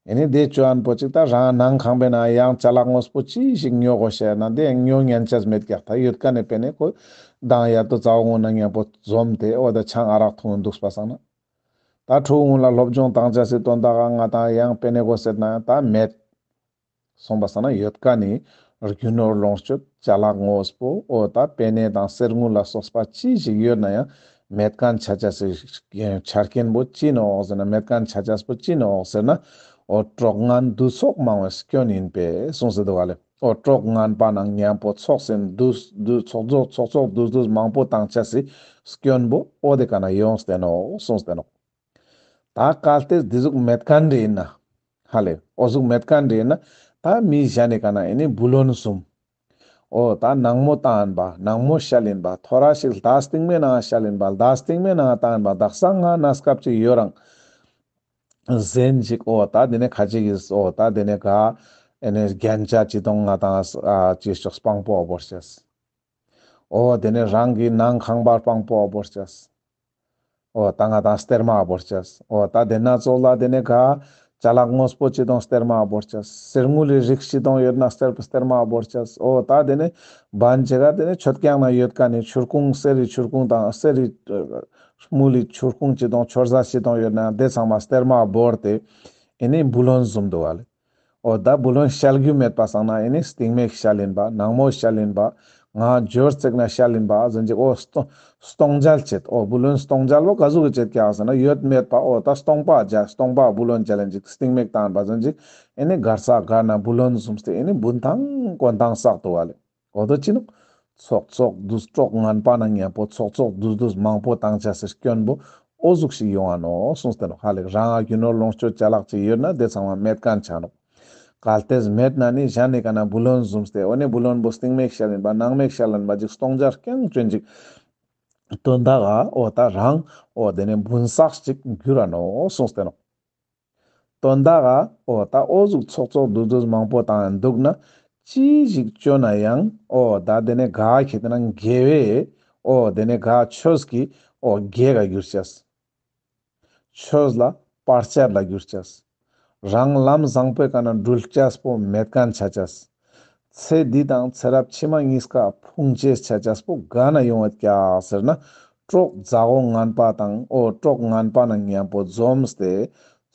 ཨེ་ནེ་དེ་ཆ་ཨན་པོ་ཅིག་ད་རང་ནང་ཁང་པའི་ནང་ཡང་ཅ་ལག་དངོས་པོ་ཅི་ཞིག་ཉོ་དགོས་ཤེས་ན་དེ་ཡང་ཉོ་ཉན་ཆ་མེད་ཀྱག་ད་ཡོད་མཁན་ནི་པེ་ནེ་ཁོ་དང་ཡ་དོ་མཛའ་བོ་ངོ་ན་མཉམ་པོ་འཛོམས་ཏེ་འོ་ད་ཆང་ཨ་རག་འཐུང་འདུག་པ་སང་ན། ད་ཕྲུ་གུ་ལ་སློབ་སྦྱོང་བཏང་ཆ་སི་དོན་དག་ག་ང་ཏང་ཡང་པེ་ནེ་དགོས་ཟེར་ན་ཡང་ད་མེད། སོང་པ་སང་ན་ཡོད་མཁན་ནི་རྒྱུ་ནོར་ལོངས་སྤྱོད་ཅ་ལག་དངོས་པོ་འོ་ད་པེ་ནེ་དང་གསེར་དངུལ་ལ་སོགས་པ་ཅི་ཞིག་ཡོད་ན་ཡང་མེད་མཁན་ཆ་ཆ་སི་ཆ་རྐྱེན་པོ་ཅི་ནོག་ཟེར་ན་མེད་མཁན་ཆ་ཆ་པོ་ཅི་ནོག་ཟེར་ན་འོ་གྲོགས་ངན་འདུ་ཚོགས་མང་བའི་སྐྱོན་ཡིན་པས་གསུངས་སེ་འདུག་ག་ལེ། འོ་གྲོགས་ངན་པ་ནང་མཉམ་པོ་ཚོགས་ཟིན་འདུས་འདུས་ཚོགས་ཚོགས་ཚོགས་ཚོགས་འདུས་འདུས་མང་པོ་བཏང་ཆ་སི་སྐྱོན་པོ་འོ་དེ་ག་ནེ་ཡོངས་ཏེ་ནོག་གསུངས་ཏེ་ནོག་ད་གལ་ཏེ་འདི་ཟུག་མེད་མཁན་རེ་ཡིན་ན། ཧ་ལེ། འོ་ཟུག་མེད་མཁན་རེ་ཡིན་ན། ད་མི་གཞན་ནི་ཀ་ན་ཨེ་ནེ་བུ་ལོན་ཟུམ། འོ་ད་ནང་མོ་བཏང་ཨན་པ། ནང་མོ་བཤལ་ཡིན་པ། ཐོ་རས་ཤིག་ཟླ་སྟིང་མའི་ནང་བཤལ་ཡིན་པ། ཟླ་སྟིང་མའི་ནང་བཏང་ཨན་པ། དག་ས་ང་གནས་སྐབས་ཅིག་ཡོད་རང་། ཟེན་ཅིག་འོ་ད་དེ་ནེ་ཁ་ཅིག་གིས་འོ་ད་དེ་ནེ་ག་ཨེ་ནེ་རྒྱན་ཆ་ཅི་དང་ང་ཏང་ཨ་ཅི་ཤོག་སྤང་པོ་ཨ་བོར་ཅེས། འོ་དེ་ནེ་རང་གི་ནང་ཁང་པ་སྤང་པོ་ཨ་བོར་ཅེས། འོ་ད་ང་ཏང་སྟེར་མ་ཨ་བོར་ཅེས། འོ་ད་དེ་ན་ཙོགས་ལ་དེ་ནེ་ག་ཅ་ལག་དངོས་པོ་ཅི་དང་སྟེར་མ་ཨ་བོར་ཅེས། གསེར་དངུལ་ལི་རིགས་ཅི་དང་ཡོད་ན་སྟེར་སྟེར་མ་ཨ་བོར་ཅེས། འོ་ད་དེ་ནེ་བན་ཅེ་ག་དེ་ནེ་མཆོད་ཁང་ན་ཡོད་མཁན་ནི་ཆུར་ཁུང་གསེར་རི་ཆུར་ཁུང་དང་གསེར་རི་དངུལ་ལི་ཆུར་ཁུང་ཅི་དང་ཆོར་ཟ་ཅི་དང་ཡོད་ན་དེ་ཚང་མ་སྟེར་མ་ཨ་བོར་ཏེ་ཨེ་ནེ་བུ་ལོན་ཟུམ་འདུག་ག་ལེ། འོ་ད་བུ་ལོན་བཤལ་རྒྱུ་མེད་པ་སང་ན་ཨེ་ནེ་སྟིང་མའི་བཤལ་ཡིན་པ། ནང་མོ་བཤལ་ཡིན་པ། ང་འབྱོར་ཚེག་ན་བཤལ་ཡིན་པ་ཟེར་ཅིག་འོ་སྟོང་སྟོང་འཇལ་བྱེད། འོ་བུ་ལོན་སྟོང་འཇལ་བོ་ག་ཟུག་གི་བྱེད་ཀྱག་ཟེར་ན་ཡོད་མེད་པ་འོ་ད་སྟོང་པ་འཇལ་སྟོང་པ་བུ་ལོན་འཇལ་ཡིན་ཅིག་སྟིང་མའི་བཏང་པ་ཟེར་ཅིག་ཨེ་ནེ་གར་ས་གར་ན་བུ་ལོན་ཟུམ་སྟེ་ཨེ་ནེ་འབུན་ཐང་གོན་ཐང་བསགས་འདུག་ག་ལེ། འོ་དོ་ཅི་ནོག་ཚོགས་ཚོགས་འདུས་གྲོགས་ངན་པ་ནང་མཉམ་པོ་ཚོགས་ཚོགས་འདུས་འདུས་མང་པོ་བཏང་ཆ་སི་སྐྱོན་པོ་འོ་ཟུག་ཞིག་ཡོང་ང་ནོག་གསུངས་ཏེ་ནོག་ཧ་ལེ། རང་ང་རྒྱུ་ནོར་ལོངས་སྤྱོད་ཅ་ལག་ཅིག་ཡོད་ན་དེ་ཚང་མ་མེད་མཁན་ཆ་ནོག་གལ་ཏེ་མེད་ན་ནི་གཞན་ནི་ཀ་ན་བུ་ལོན་ཟུམ་སྟེ་འོ་ནི་བུ་ལོན་པོ་སྟིང་མའི་བཤལ་ཡིན་པ་ནང་མའི་བཤལ་ཡིན་པ་ཅིག་སྟོང་འཇལ་རྐྱང་ཅོན་ཅིག་དོན་དག་ག་འོ་ད་རང་འོ་དེ་ནི་འབུན་བསགས་ཅིག་འགྱུར་ར་ནོག་གསུངས་ཏེ་ནོག་དོན་དག་ག་འོ་ད་འོ་ཟུག་ཚོགས་ཚོགས་འདུས་འདུས་མང་པོ་བཏང་འདུག་ན་ཅི་ཞིག་ཅོ་ན་ཡང་འོ་ད་དེ་ནི་ག་ཁེ་ཏེ་ན་དགེ་བའི་འོ་དེ་ནི་ག་ཆོས་ཀྱི་འོ་དགེ་ག་འགྱུར་ཤེས། ཆོས་ལ་བར་ཆད་ལ་གྱུར་ཅེས། རང་ལམ་བཟང་པོའི་ཀ་ན་འགྲུལ་ཅེས་པོ་མེད་མཁན་ཆ་ཅེས། ཚེ་འདི་དང་ཚེ་རབས་ཕྱི་མ་གཉིས་ཀ་ཕུང་ཅེས་ཆ་ཅེས་པོ་ག་ན་ཡོང་ཡོད་ཀྱག་ཟེར་ན། གྲོགས་མཛའ་བོ་ངན་པ་དང་། འོ་གྲོགས་ངན་པ་ན་མཉམ་པོ་འཛོམས་ཏེ་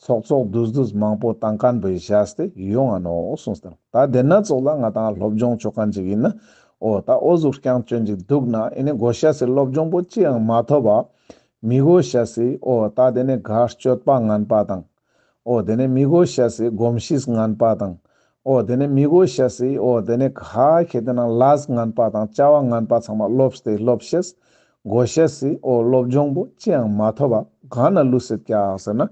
ཚོགས་ཚོགས་འདུས་འདུས་མང་པོ་བཏང་མཁན་པོའི་བཞག་སྟེ་ཡོང་ང་ནོག་གསུངས་ཏེ། ད་དེ་ན་ཙོགས་ལ་ང་དང་སློབ་སྦྱོང་ཅོ་མཁན་ཅིག་ཡིན་ན། འོ་ད་འོ་ཟུག་རྐྱང་ཅོ་ཅིག་འདུག་ན་ཨེ་ནི་དགོས་ཤེས་སི་སློབ་སྦྱོང་པོ་ཅི་ཡང་མ་ཐོབ་པ། མི་དགོས་ཤེས་སི་འོ་ད་དེ་ནི་ག་སྤྱོད་པ་ངན་པ་དང་། འོ་དེ་ནི་མི་དགོས་ཤེས་སི་གོམས་གཤིས་ངན་པ་དང་། འོ་དེ་ནི་མི་དགོས་ཤེས་སི་འོ་དེ་ནི་ག་ཁེ་དེ་ན་ལས་ངན་པ་དང་བྱ་བ་ངན་པ་ཚང་མ་ལོབས་ཏེ་ལོབས་ཤེས། དགོས་ཤེས་སི་འོ་སློབ་སྦྱོང་པོ་ཅི་ཡང་མ་ཐོབ་པ་ག་ན་ལུས་སེད་ཀྱག་ཟེར་ན།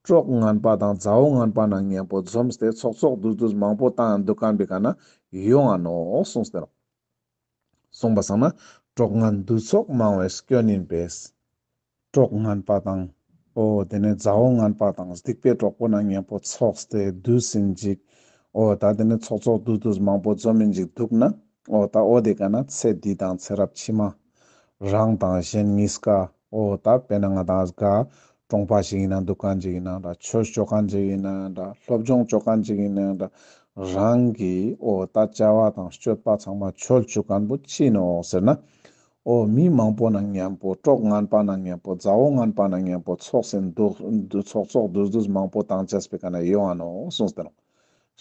གྲོགས་ངན་པ་དང་མཛའ་བོ་ངན་པ་ན་མཉམ་པོ་འཛོམས་ཏེ་ཚོགས་ཚོགས་འདུས་འདུས་མང་པོ་བཏང་ཡང་འདུག་མཁན་པོའི་ཀ་ན་ཡོང་ང་ནོག་གསུངས་ཏེ་ནོག། གསུངས་པ་སང་ན། གྲོགས་ངན་འདུ་ཚོགས་མང་བའི་སྐྱོན་ཡིན་པས། གྲོགས་ངན་པ་དང་། འོ་དེ་ནི་མཛའ་བོ་ངན་པ་དང་སྡིག་པའི་གྲོགས་པོ་ན་མཉམ་པོ་ཚོགས་ཏེ་འདུས་ཡིན་ཅིག། འོ་ད་དེ་ནི་ཚོགས་ཚོགས་འདུས་འདུས་མང་པོ་འཛོམས་ཡིན་ཅིག་འདུག་ན། འོ་ད་འོ་དེ་ཀ་ན་ཚེ་འདི་དང་ཚེ་རབས་ཕྱི་མ། རང་དང་གཞན་གཉིས་ཀ། འོ་ད་དཔེར་ན་ང་དང་ག་གྲོང་པ་ཞིག་ཡིན་ན་འདུག་མཁན་ཅིག་ཡིན་ན་འདྲ། ཆོས་ཅོ་མཁན་ཅིག་ཡིན་ན་འདྲ། སློབ་སྦྱོང་ཅོ་མཁན་ཅིག་ཡིན་ན་འདྲ། རང་གི་འོ་ད་བྱ་བ་དང་སྤྱོད་པ་ཚང་མ་འཆོལ་བཅུག་མཁན་པོ་ཅི་ནོག་ཟེར་ན། འོ་མི་མང་པོ་ན་མཉམ་པོ། གྲོགས་ངན་པ་ན་མཉམ་པོ། མཛའ་བོ་ངན་པ་ན་མཉམ་པོ་ཚོགས་ཟིན་འདུག། ཚོགས་ཚོགས་འདུས་འདུས་མང་པོ་བཏང་ཅེས་པོའི་ཀ་ན་ཡོང་ང་ནོག་གསུངས་ཏེ་ནོག།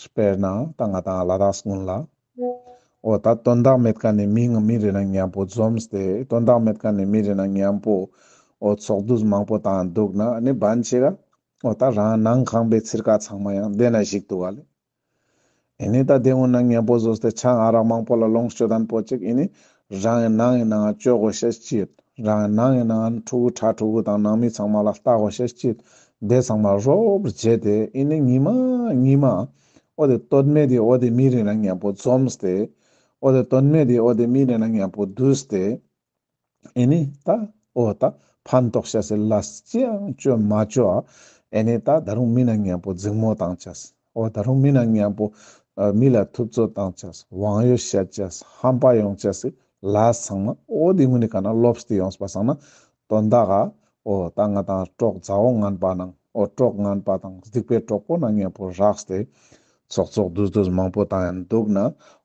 དཔེར་ན་ད་ང་དང་ལ་དྭགས་སྔོན་ལ། འོ་ད་དོན་དག་མེད་མཁན་ནི་མི་མི་རེ་ན་མཉམ་པོ་འཛོམས་ཏེ། དོན་དག་མེད་མཁན་ནི་མི་རེ་ན་མཉམ་པོ་འོ་ཚོགས་འདུས་མང་པོ་བཏང་འདུག་ན་ནི་བན་ཆེ་ག། འོ་ད་རང་ནང་ཁང་པའི་ཚིར་ཀ་ཚང་མ་ཡང་དེ་ན་ཞིག་འདུག་ག་ལེ། ཨེ་ནི་ད་དེ་སྔོན་ན་མཉམ་པོ་ཟོས་ཏེ་ཆང་ཨ་རག་མང་པོ་ལ་ལོངས་སྤྱོད་དང་པོ་ཅིག་ཨེ་ནི་རང་གི་ནང་གི་ནང་ང་ཅོ་དགོས་ཤེས་ཅི་ཡོད། རང་གི་ནང་གི་ནང་ང་ཕྲུ་གུ་ཕྲུ་གུ་དང་ནང་མི་ཚང་མ་ལ་ལྟ་དགོས་ཤེས་ཅི་ཡོད། དེ་ཚང་མ་རོབ་བརྗེད་དེ་ཨེ་ནི་ཉི་མ་ཉི་མ། འོ་དེ་དོན་མེད་དེ་འོ་དེ་མི་རེ་ན་མཉམ་པོ་འཛོམས་ཏེ། འོ་དེ་དོན་མེད་དེ་འོ་དེ་མི་རེ་ན་མཉམ་པོ་འདུས་ཏེ། ཨེ་ནི་ད་འོ་ད་ཕན་ཐོགས་ཤེས་སི་ལས་ཅི་ཡང་ཅོ་མ་ཅོ་ཨ། ཨེ་ནི་ད་ད་རུང་མི་ན་མཉམ་པོ་འཛིང་མོ་བཏང་ཅེས། འོ་ད་རུང་མི་ན་མཉམ་པོ་ཨ་མི་ལ་ཐུབ་ཚོད་བཏང་ཅེས། དབང་ཡོད་བཤད་ཅེས། ཧམ་པ་ཡོང་ཅེས་སི་ལས་ཚང་མ་འོ་དེ་ངུན་ནི་ཀ་ན་ལོབས་ཏེ་ཡོངས་པ་སང་ན། དོན་དག་ག་འོ་ད་ང་དང་གྲོགས་མཛའ་བོ་ངན་པ་ནང་འོ་གྲོགས་ངན་པ་དང་སྡིག་པའི་གྲོགས་པོ་ན་མཉམ་པོ་རགས་ཏེ། ཚོགས་ཚོགས་འདུས་འདུས་མང་པོ་བཏང་ཡང་འདུག་ན།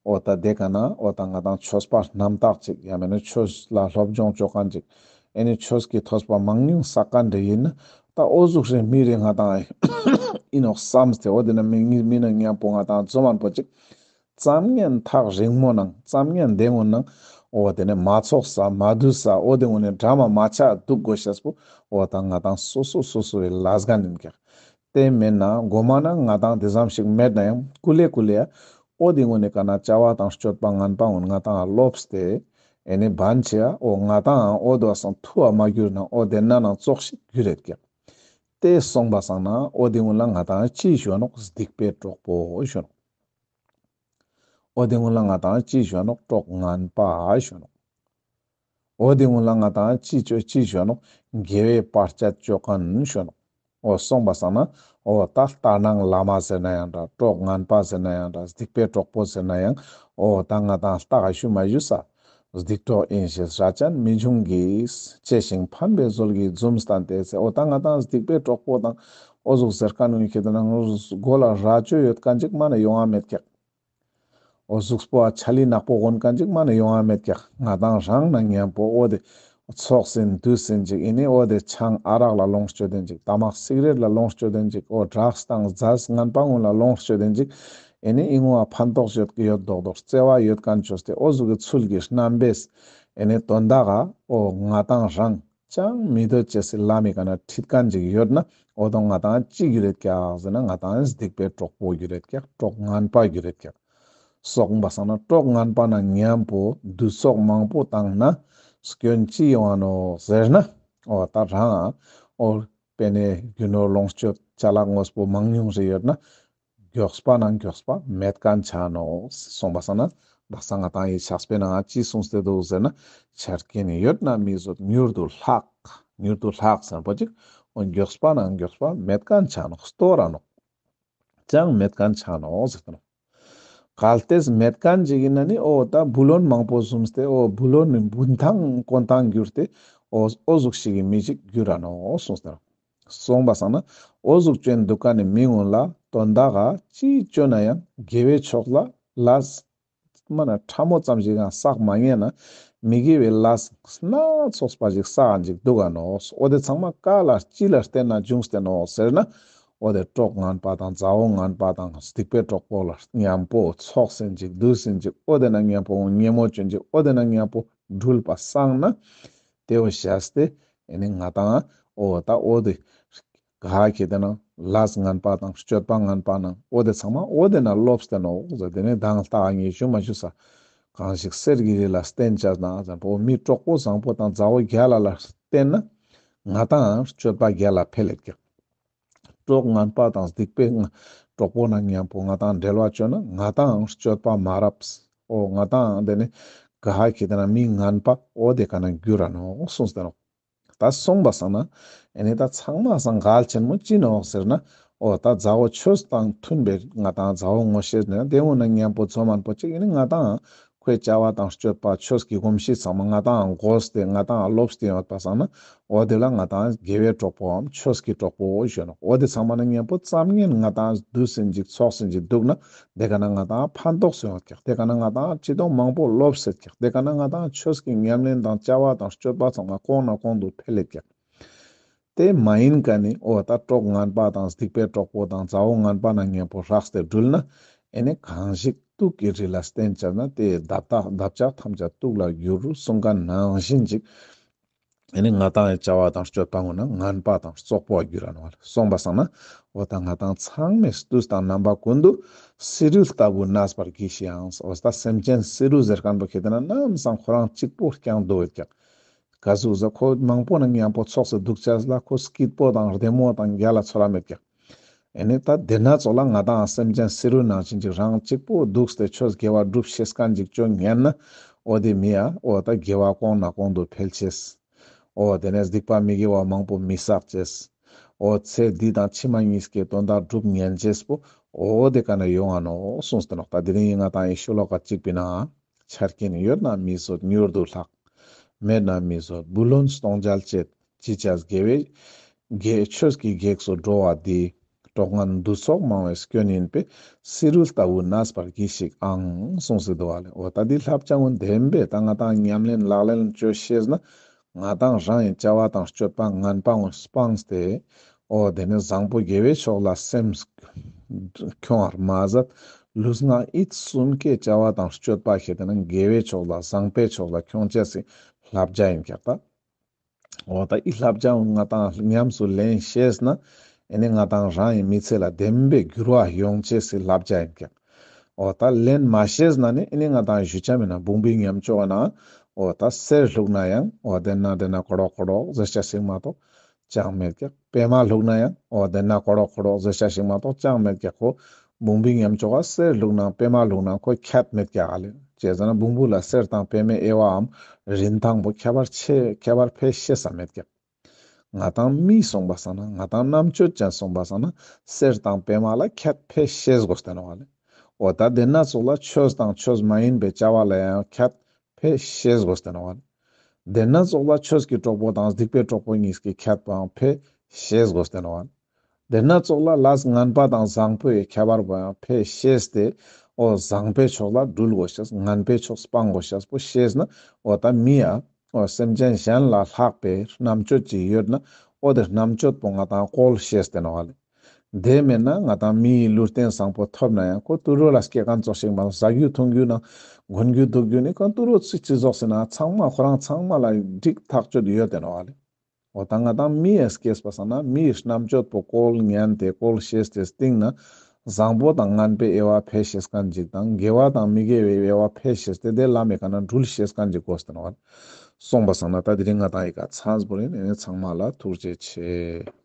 འོ་ད་དེ་ཀ་ན་འོ་ད་ང་དང་ཆོས་པ་རྣམ་དག་ཅིག་ཡང་མེན་ན་ཆོས་ལ་སློབ་སྦྱོང་ཅོ་མཁན་ཅིག། ཨེ་ནི་ཆོས་ཀྱི་ཐོས་པ་མང་ཉུང་བསགས་མཁན་རེ་ཡིན་ན། ད་འོ་ཟུག་རེ་མི་རེ་ང་དང་ཡིན་ནོག་བསམས་ཏེ་འོ་དེ་ན་མི་ངི་མི་ན་མཉམ་པོ་ང་དང་འཛོམས་མཁན་པོ་ཅིག། ཙམ་ཉན་ཐག་རིང་མོ་ནང་ཙམ་ཉན་དེ་སྔོན་ནང་འོ་དེ་ནས་མ་ཚོགས་ས་མ་འདུས་ས་འོ་དེ་སྔོན་ནས་འདྲ་མ་མ་ཆགས་འདུག་དགོས་ཤེས་པོ་འོ་ད་ང་དང་སོ་སོ་སོ་སོ་བའི་ལས་འགན་ཡིན་ཀྱག། དེ་མེན་ན་མགོ་མ་ན་ང་དང་དེ་ཙམ་ཞིག་མེད་ན་ཡང་ཀུ་ལེ་ཀུ་ལེ་ཡ་འོ་དེ་སྔོན་ནས་ཀ་ན་བྱ་བ་དང་སྤྱོད་པ་ངན་པ་ངུན་ང་དང་ལོབས་ཏེ་ཨེ་ནི་བན་ཆེ་ཡ་འོ་ང་དང་འོ་དོ་སང་ཐུ་བ་མ་གྱུར་ན་འོ་དེ་ན་ནང་ཙོགས་ཤིག་གྱུར་རེད་ཀྱག། དེ་སོང་པ་སང་ན་འོ་དེ་སྔོན་ལ་ང་དང་ཅི་ཞུ་ནོག་སྡིག་པའི་གྲོགས་པོ་ཞུ་ནོག། འོ་དེ་སྔོན་ལ་ང་དང་ཅི་ཞུ་ནོག་གྲོགས་ངན་པ་ཞུ་ནོག། འོ་དེ་སྔོན་ལ་ང་དང་ཅི་ཅོ་ཅི་ཞུ་ནོག་དགེ་བའི་བར་ཆད་ཅོ་མཁན་ཞུ་ནོག། འོ་སོང་པ་སང་ན་འོ་ད་ལྟ་སྣང་བླ་མ་ཟེར་ན་ཡང་འདྲ། གྲོགས་ངན་པ་ཟེར་ན་ཡང་འདྲ། སྡིག་པའི་གྲོགས་པོ་ཟེར་ན་ཡང་འོ་ད་ང་དང་ལྟ་ག་ཞུ་མ་ཞུ་ས། སྡིག་གྲོགས་ཡིན་ཞེས་ར་ཅན་མི་འབྱུང་གི། གཅེས་ཤིང་ཕན་པའི་ཟོལ་གྱིས་འཛུམ་བསྟན་ཏེ་ཟེར། འོ་ད་ང་དང་སྡིག་པའི་གྲོགས་པོ་དང་འོ་ཟུག་ཟེར་མཁན་ནི་ཁྱེད་དེ་ན་མགོ་ལ་རྭ་ཅོ་ཡོད་མཁན་ཅིག་མ་ན་ཡོང་ང་མེད་ཀྱག། འོ་གཟུགས་པོ་ཨ་ཆ་ལི་ནག་པོ་གོན་མཁན་ཅིག་མ་ན་ཡོང་ང་མེད་ཀྱག། ང་དང་རང་ན་མཉམ་པོ་འོ་དེ་ཚོགས་ཟིན་འདུས་ཟིན་ཅིག་ཨེ་ནི་འོ་དེ་ཆང་ཨ་རག་ལ་ལོངས་སྤྱོད་དེན་ཅིག། ཏ་མག་སིག་རེཊ་ལ་ལོངས་སྤྱོད་དེན་ཅིག། འོ་ཌྲགས་དང་རྫས་ངན་པ་ངུན་ལ་ལོངས་སྤྱོད་དེན་ཅིག། ཨེ་ནི་ཨི་ངུ་ཨ་ཕན་ཐོགས་ཡོད་ཡོད་མདོག་མདོག་བརྩེ་བ་ཡོད་མཁན་ཅོས་ཏེ་འོ་ཟུག་གི་ཚུལ་གྱི་རྣམ་པས་ཨེ་ནི་དོན་དག་ག་འོ་ང་དང་རང་ཅང་མི་འདོད་ཅེས་སི་ལམ་མི་ཀ་ན་ཁྲིད་མཁན་ཅིག་ཡོད་ན་འོ་དོ་ང་དང་ཅི་གྱུར་རེད་ཀྱག་ཟེར་ན་ང་དང་སྡིག་པའི་གྲོགས་པོ་གྱུར་རེད་ཀྱག། གྲོགས་ངན་པ་གྱུར་རེད་ཀྱག། སོང་པ་སང་ན་གྲོགས་ངན་པ་ན་མཉམ་པོ་འདུས་ཚོགས་མང་པོ་བཏང་ན་སྐྱོན་ཅི་ཡོང་ང་ནོག་ཟེར་ན། འོ་ད་རང་འོ་དཔེར་ན་རྒྱུ་ནོར་ལོངས་སྤྱོད་ཅ་ལག་དངོས་པོ་མང་ཉུང་རེ་ཡོད་ན་མགྱོགས་པ་ན་མགྱོགས་པ་མེད་མཁན་ཆ་ནོག། སོང་པ་སང་ན་དག་ས་ང་དང་ཡི་ཕྱག་དཔེ་ནང་ཅི་གསུངས་ཏེ་འདུག་ཟེར་ན། ཆ་རྐྱེན་ཡོད་ན་མི་བཟོད་མྱུར་དུ་ལྷག། མྱུར་དུ་ལྷག་ཟེར་པོ་ཅིག། འོ་མགྱོགས་པ་ན་མགྱོགས་པ་མེད་མཁན་ཆ་ནོག། སྟོར་ར་ནོག། ཅང་མེད་མཁན་ཆ་ནོག་ཟེར་ཏེ་ནོག། གལ་ཏེ་མེད་མཁན་ཅིག་ཡིན་ན་ནི་འོ་ད་བུ་ལོན་མང་པོ་བཟུམས་ཏེ་འོ་བུ་ལོན་ནི་འབུན་ཐང་དཀོན་ཐང་གྱུར་ཏེ་འོ་འོ་ཟུག་ཞིག་གི་མི་ཅིག་གྱུར་ར་ནོག་གསུངས་ཏེ་ནོག། སོང་པ་སང་ན་འོ་ཟུག་ཅོ་ཨིན་དུག་ཁན་ནི་མི་གུན་ལ་དོན་དག་ག་ཅི་ཅོ་ན་ཡང་དགེ་བའི་ཕྱོགས་ལ་ལས་མ་ན་ཕྲ་མོ་ཙམ་ཞིག་ཡང་བསགས་མ་ཉན་ན་མི་དགེ་བའི་ལས་སྣ་ཚོགས་པ་ཞིག་བསགས་ཨིན་ཅིག་དུག་ག་ནོག། འོ་དེ་ཚང་མ་ག་ལ་ཅི་ལ་བརྟེན་ན་བྱུང་སྟེ་ནོག་ཟེར་ན། འོ་དེ་གྲོགས་ངན་པ་དང་མཛའ་བོ་ངན་པ་དང་སྡིག་པའི་གྲོགས་པོ་ལ་ཉམ་པོ་ཚོགས་ཨིན་ཅིག་འདུས་ཨིན་ཅིག་འོ་དེ་ན་ཉམ་པོ་ཉེ་མོ་ཅོ་ཨིན་ཅིག་འོ་དེ་ན་ཉམ་པོ་འགྲུལ་པ་སང་ན། དེ་བོ་བཞག་སྟེ་ཨེ་ནི་ང་དང་འོ་ད་འོ་དེ་ག་ཁེ་དེ་ན་ལས་ངན་པ་དང་སྤྱོད་པ་ངན་པ་ནང་འོ་དེ་ཚང་མ་འོ་དེ་ན་ལོབས་ཏེ་ནོག་ཟེར། དེ་ནི་མདང་ལྟ་ངས་ཞུ་མ་ཞུ་ས་གང་ཞིག་གསེར་གྱི་རི་ལ་བརྟེན་བྱས་ན་ཟེར་པོ་མི་གྲོགས་པོ་བཟང་པོ་དང་མཛའ་བོ་རྒྱལ་ལ་ལ་བརྟེན་ན་ང་དང་སྤྱོད་པ་རྒྱལ་ལ་འཕེལ་ལེད་ཀྱག། གྲོགས་ངན་པ་དང་སྡིག་པའི་གྲོགས་པོ་ནང་ཉམ་པོ་ང་དང་འབྲེལ་བ་ཅོ་ན་ང་དང་སྤྱོད་པ་མ་རབས། འོ་ང་དང་དེ་ནི་ག་ཧ་ཁེ་དེ་ན་མི་ངན་པ་འོ་དེ་ཀ་ན་འགྱུར་ར་ནོག་གསུངས་ཏེ་ནོག། ད་སོང་པ་སང་ན་ཨེ་ནི་ད་ཚང་མ་སང་གལ་ཆེན་མོ་ཅི་ནོག་ཟེར་ན། འོ་ད་མཛའ་བོ་ཆོས་དང་མཐུན་པའི་ང་དང་མཛའ་བོ་ངོ་ཤེས་ནས་དེ་འོ་ན་ཉམ་པོ་ཚོ་མན་པོ་ཅིག་ཨེ་ནི་ང་དང་ཁོའི་བྱ་བ་དང་སྤྱོད་པ་ཆོས་ཀྱི་གོམས་གཤིས་ཚང་མ་ང་དང་གོ་སྟེ་ང་དང་ལོབས་ཏེ་ཡོད་པ་སང་ན། འོ་དེ་ལ་ང་དང་དགེ་བའི་གྲོགས་པོའམ་ཆོས་ཀྱི་གྲོགས་པོ་ཞུ་ནོག། འོ་དེ་ཚང་མ་ན་ཉམ་པོ་ཙམ་ཉན་ང་དང་འདུས་ཨིན་ཅིག་ཚོགས་ཨིན་ཅིག་དུག་ན། དེ་ཀ་ན་ང་དང་ཕན་ཐོགས་སོང་ཡོད་ཀྱག། དེ་ཀ་ན་ང་དང་ཅི་དོང་མང་པོ་ལོབས་སེད་ཀྱག། དེ་ཀ་ན་ང་དང་ཆོས་ཀྱི་ཉམས་ལེན་དང་བྱ་བ་དང་སྤྱོད་པ་ཚང་མ་གོང་ན་གོང་དུ་འཕེལ་ལེད་ཀྱག། དེ་མ་ཡིན་ཀ་ནི་འོ་ད་གྲོགས་ངན་པ་དང་སྡིག་པའི་གྲོགས་པོ་དང་མཛའ་བོ་ངན་པ་ན་ཉམ་པོ་རགས་ཏེ་འགྲུལ་ན། ཨེ་ནི་གང་ཞིག་དུག་གི་རི་ལ་བརྟེན་བྱས་ན་དེ་འདབ་ཆགས་འདབ་ཆགས་ཐམས་ཅད་དུག་ལ་འགྱུར་གསུང་ཁན་ནང་བཞིན་ཅིག། ཨེ་ནི་ང་དང་ཡི་བྱ་བ་དང་སྤྱོད་པ་ངོ་ན་ངན་པ་དང་རྩོག་པོ་འགྱུར་ར་ནོག་ལེ། སོང་པ་སང་ན་འོ་ད་ང་དང་ཚང་མས་དུས་དང་རྣམ་པ་ཀུན་ཏུ་བསེ་རུ་ལྟ་བུ་གནས་པར་གྱིས་ཤིག་ཨང་། འོ་ད་སེམས་ཅན་བསེ་རུ་ཟེར་ཁན་པོ་ཁེ་དེ་ན་ནམ་སང་ཁོ་རང་གཅིག་པོ་རྐྱང་དུག་ཡོད་ཀྱག། ག་ཟུག་ཟེར་ཁོ་མང་པོ་ན་ཉམ་པོ་ཚོགས་སེ་དུག་ཅེས་ལ་ཁོ་སྐྱིད་པོ་དང་བདེ་མོ་དང་རྒྱལ་ལ་ཚོར་ར་མེད་ཀྱག། ཨེ་ནི་ད་དེ་ན་ཙོགས་ལ་ང་དང་སེམས་ཅན་བསེ་རུ་ནང་བཞིན་ཅིག་རང་གཅིག་པོ་དུག་སྟེ་ཆོས་དགེ་བ་སྒྲུབ་ཤེས་ཁན་ཅིག་ཅོ་ཉན་ན། འོ་དེ་མི་ཡ་འོ་ད་དགེ་བ་གོང་ན་གོང་དུ་འཕེལ་ཅེས། འོ་དེ་ནས་སྡིག་པ་མི་དགེ་བ་མང་པོ་མི་བསགས་ཅེས། འོ་ཚེ་འདི་དང་ཕྱི་མ་གཉིས་ཀའི་དོན་དག་སྒྲུབ་ཉན་ཅེས་པོ་འོ་དེ་ཀ་ན་ཡོང་ང་ནོག་གསུངས་ཏེ་ནོག། ད་དེ་རིང་ང་དང་ཡི་ཤོ་ལོ་ཀ་གཅིག་པའི་ནང་། ཆ་རྐྱེན་ཡོད་ན་མི་བཟོད་མྱུར་དུ་ལྷག། མེད་ན་མི་བཟོད་བུ་ལོན་སྟོང་འཇལ་བྱེད། ཅི་བྱས་དགེ་བའི་དགེ་ཆོས་ཀྱི་གེགས་སུ་འགྲོ་བ་འདི། གྲོགས་ངན་འདུ་ཚོགས་མང་བའི་སྐྱོན་ཡིན་པས། བསེ་རུ་ལྟ་བུ་གནས་པར་གྱིས་ཤིག་ཨང་། གསུངས་སེ་དུག་པ་ལེ། འོ་ད་འདི་བསླབ་བྱ་ངོ་བདེན་པས་ད་ང་དང་ཉམས་ལེན་ལག་ལེན་ཅོ་ཤེས་ན། ང་དང་རང་ཡི་བྱ་བ་དང་སྤྱོད་པ་ངན་པ་ངོ་སྤངས་ཏེ། འོ་དེ་ནས་བཟང་པོ་དགེ་བའི་ཕྱོགས་ལ་སེམས་ཁྱོང་བར་མ་ཟད། ལུས་ངག་ཡིད་གསུམ་ཀའི་བྱ་བ་དང་སྤྱོད་པ་ཁེ་དེ་ན་དགེ་བའི་ཕྱོགས་ལ་བཟང་པོའི་ཕྱོགས་ལ་ཁྱོང་ཅེས་སི་བསླབ་བྱ་ཡིན་ཀྱག་ད། འོ་ད་འི་བསླབ་བྱ་ང་དང་ཉམས་སུ་ལེན་ཤེས་ན། ཨེ་ནི་ང་དང་རང་ཡི་མི་ཚེ་ལ་བདེན་པའི་འགྱུར་བ་ཡོང་ཅེས་སི་བསླབ་བྱ་ཡིན་ཀྱག། འོ་ད་ལེན་མ་ཤེས་ན་ནི་ཨེ་ནི་ང་དང་ཞུ་ཆ་མེད་ན་བུང་བུའི་ཉམས་ཅོག་ན། འོ་ད་གསེར་བླུགས་ན་ཡང་འོ་དེ་ན་དེ་ན་ཀོ་རོག་ཀོ་རོག་ཟེར་ཆ་ཞིག་མ་གཏོགས་ཅང་མེད་ཀྱག། པད་མ་བླུགས་ན་ཡང་འོ་དེ་ན་ཀོ་རོག་ཀོ་རོག་ཟེར་ཆ་ཞིག་མ་གཏོགས་ཅང་མེད་ཀྱག། ཁོ་བུང་བུའི་ཉམས་ཅོག་ག་གསེར་བླུགས་ན་པད་མ་བླུགས་ན་ཁོ་ཁྱད་མེད་ཀྱག་ཨ་ལེ། ཅི་ཟེར་ན་བུང་བུ་ལ་གསེར་དང་པད་མའི་དབྱེ་བའམ་རིན་ཐང་པོ་ཁྱད་པར་ཆེ་ཁྱད་པར་ཕལ་ཤེས་ས་མེད་ཀྱག། ང་དང་མི་སོང་པ་སང་ན་ང་དང་རྣམ་དཔྱོད་ཅན་སོང་པ་སང་ན་གསེར་དང་པད་མ་ལ་ཁྱད་ཕལ་ཤེས་དགོས་ཏེ་ནོག་ཨ་ལེ། འོ་ད་དེ་ན་ཙོགས་ལ་ཆོས་དང་ཆོས་མ་ཡིན་པའི་བྱ་བ་ལ་ཡང་ཁྱད་ཕལ་ཤེས་དགོས་ཏེ་ནོག་ཨ་ལེ། དེ་ན་ཙོགས་ལ་ཆོས་ཀྱི་གྲོགས་པོ་དང་སྡིག་པའི་གྲོགས་པོ་གཉིས་ཀྱི་ཁྱད་པའང་ཕལ་ཤེས་དགོས་ཏེ་ནོག་ཨ་ལེ། དེ་ན་ཙོགས་ལ་ལས་ངན་པ་དང་བཟང་པོའི་ཁྱད་པར་པོ་ཡང་ཕལ་ཤེས་ཏེ། འོ་བཟང་པོའི་ཕྱོགས་ལ་འགྲུལ་དགོས་ཤེས་ངན་པའི་ཕྱོགས་སྤང་དགོས་ཤེས་པོ་ཤེས་ན། འོ་ད་མི་ཡ། འོ་སེམས་ཅན་གཞན་ལ་ལྷག་པའི་རྣམ་དཔྱོད་ཅིག་ཡོད་ན། འོ་དེ་རྣམ་དཔྱོད་པོ་ང་དང་བཀོལ་ཤེས་ཏེ་ནོག་ཨ་ལེ། དེ་མེད་ན་ང་དང་མིའི་ལུས་རྟེན་བཟང་པོ་ཐོབ་ན་ཡང་ཁོ་ཏུ་རོ་ལ་སྐྱེ་ཁན་ཙོགས་ཤིག་མ་གཏོགས་ཟ་རྒྱུ་འཐུང་རྒྱུ་ན་གོན་རྒྱུ་འདུག་རྒྱུ་ནི་ཁོ་ཏུ་རོ་ཚིག་ཅི་ཟོག་ཟེར་ན་ཚང་མ་ཁོ་རང་ཚང་མ་ལ་འགྲིག་ཐག་ཆོད་ཡོད་དེ་ནོག་ཨ་ལེ། འོ་ད་ང་དང་མི་ཡ་སྐྱེས་པ་སང་ན་མིའི་རྣམ་དཔྱོད་པོ་བཀོལ་ཉན་ཏེ་བཀོལ་ཤེས་ཏེ་སྟིང་ན་བཟང་པོ་དང་ངན་པའི་དབྱེ་བ་ཕལ་ཤེས་ཁན་ཅིག་དང་དགེ་བ་དང་མི་དགེ་བའི་དབྱེ་བ་ཕལ་ཤེས་ཏེ་དེ་ལམ་མེ་ཀ་ན་འགྲུལ་ཤེས་ཁན་ཅིག་དགོས་ཏེ་ནོག་ཨ་ལེ། སོང་པ་སང་ན་ད་དེ་རིང་ང་དང་ཡི་ག་ཚང་པོ་རིན་ཨེ་ནི་ཚང་མ་ལ་ཐུགས་རྗེ་ཆེ།